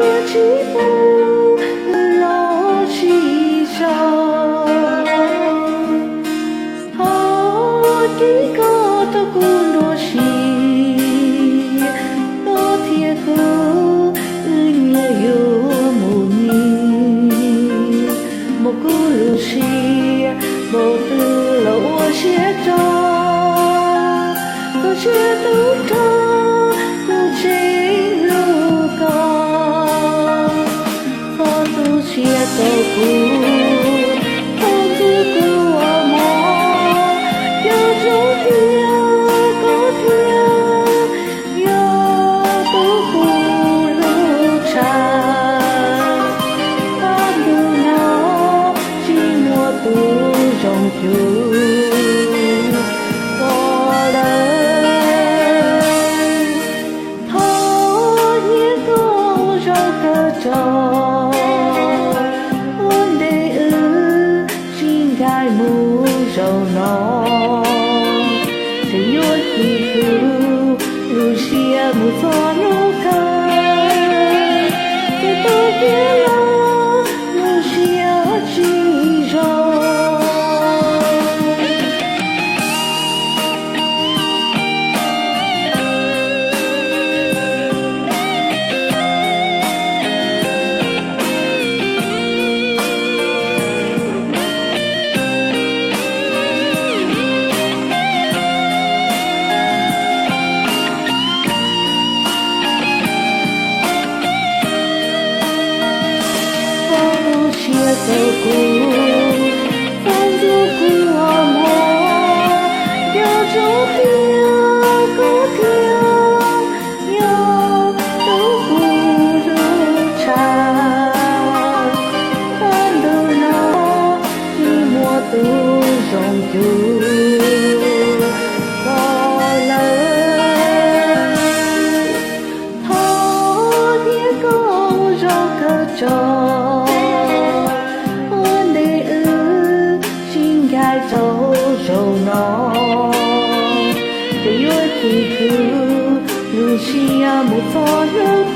Tsis pub wb los tsis tau, thov kev koj rau kuv nruab siab, koj thiab kuv wb nyias yuav mus nyias, muab kuv lub siab npau taws los ua siab rog, koj siab tub rog kuv tseem hlub koj. Thov tu siab rau kuv, thov ntxub kuv ua mov, yog zoo tiag koj thiaj yuav tau kuv lub tshaj. Tag ntuj no tsis muaj tus zoo cuag koj lawm. Thov nyiaj koj ua zaug kawg rog, ua ntej wb sib ncaim mus zaum no, ces yuav cia kuv lub siab mus txog hnub kawg, ces tau tiag los lub siab tsis zoo. Thov tu siab rau kuv, thov ntxub kuv ua mov, yog zoo tiag koj thiaj yuav tau kuv lub tshaj. Tag ntuj no tsis muaj tus zoo cuag koj lawm. Thov nyiaj koj ua zaug kawg rog, ua ntej wb sib ncaim rau zaum no, ces yuav cia kuv lub siab mus txog hnub